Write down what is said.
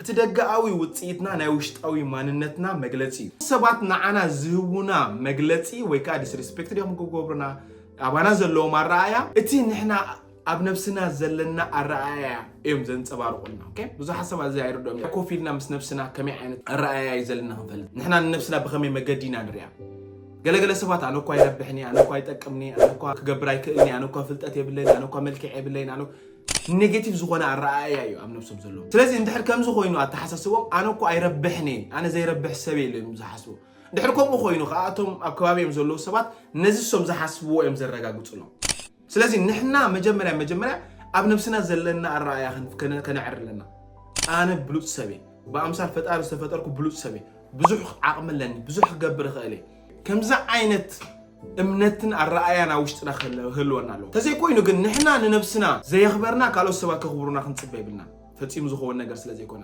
እቲ ደገኣዊ ውጽኢትና ናይ ውሽጣዊ ማንነትና መግለጺ እዩ። ሰባት ንዓና ዝህቡና መግለጺ ወይ ከዓ ዲስሪስፔክት ድዮም ክገብሩና፣ ኣባና ዘለዎም ኣረኣእያ፣ እቲ ንሕና ኣብ ነብስና ዘለና ኣረኣእያ እዮም ዘንጸባርቑልና። ኦኬ? ብዙሓት ሰባት እዚ ኣይርድኦም እዮም። ኮፍ ኢልና ምስ ነብስና ከመይ ዓይነት ኣረኣእያ እዩ ዘለና ክንፈልጥ። ንሕና ንነብስና ብኸመይ መገዲ ኢና ንሪኣ? ገለገለ ሰባት ኣነ እኳ ኣይረብሕኒ፣ ኣነ እኳ ኣይጠቅምኒ፣ ኣነ እኳ ክገብር ኣይክእልኒ፣ ኣነ እኳ ፍልጠት የብለይን፣ ኣነ እኳ መልክዕ የብለይን፣ ኣነ ኔጌቲቭ ዝኾነ ኣረኣእያ እዩ ኣብ ነብሶም ዘለዎም። ስለዚ እንድሕር ከምዚ ኮይኑ ኣተሓሳስቦም ኣነ እኮ ኣይረብሕን እየ፣ ኣነ ዘይረብሕ ሰብ የለ እዮም ዝሓስቡ። እንድሕር ከምኡ ኮይኑ ከዓ እቶም ኣብ ከባቢኦም ዘለዉ ሰባት ነዚ እሶም ዝሓስብዎ እዮም ዘረጋግፁሎም። ስለዚ ንሕና መጀመርያ መጀመርያ ኣብ ነብስና ዘለና ኣረኣእያ ከን- ከነ- ከነዕሪ ኣለና። ኣነ ብሉፅ ሰብ እየ፣ ብኣምሳል ፈጣሪ ዝተፈጠርኩ ብሉፅ ሰብ እየ፣ ብዙሕ ዓቕሚ ኣለኒ፣ ብዙሕ ክገብር እኽእል እየ። ከምዚ ዓይነት እምነትን ኣረኣያን ኣብ ውሽጥና ክህለ- ክህልወና ኣለዎ። ተዘይኮይኑ ግን ንሕና ንነብስና ዘየኽበርና ካልኦት ሰባት ከኽብሩና ክንጽበ የብልና። ፈጺሙ ዝኸውን ነገር ስለ ዘይኮነ።